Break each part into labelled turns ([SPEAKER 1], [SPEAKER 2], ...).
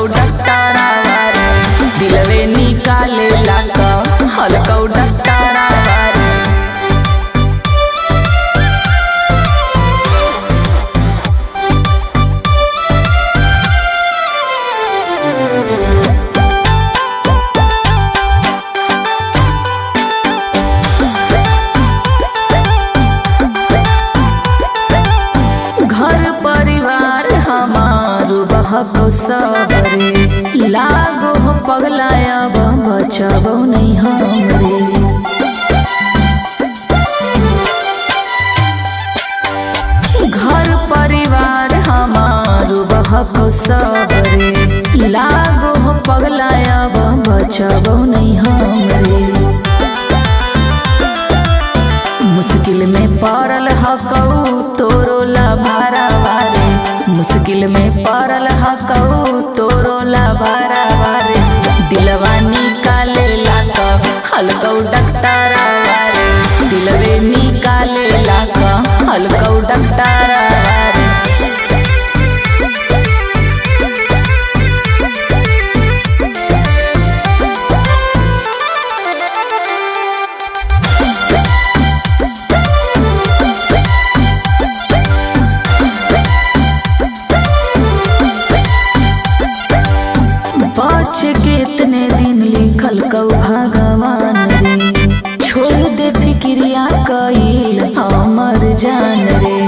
[SPEAKER 1] हलकौ डॉक्टरवा रे। दिलवे निकाले ला हलकौ डॉक्टरवा रे। घर परिवार हमार बहको सबरे, लागो हो पगलाया बचबो नहीं हमरे। घर परिवार हमार बहको सबरे, लागो हो पगलाया बचबो नहीं हमरे। मुश्किल में पड़ल हकौ तोरो ला भारा रे, मुश्किल में पड़ल हकौ तोरो ला भारा रे। दिलवा निकाले ला हलकौ डॉक्टरवा रे, दिलवे निकाले ला हलकौ डॉक्टरवा रे। बच के इतने दिन लिखल कौ भगवान रे, छोड़ दे फिक्रिया कईल हमर जान रे।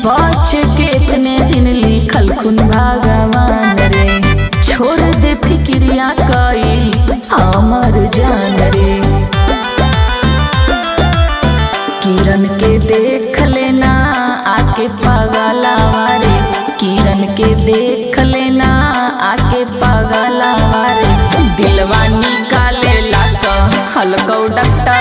[SPEAKER 1] बच के इतने दिन लिखल खुन भगवान रे, छोड़ दे फिक्रिया कईल हमर जान रे। किरण के देख लेना आके पगलावा रे, किरण के देख लेना आके पगलावा रे। दिलवा निकाले ला हलकौ डॉक्टर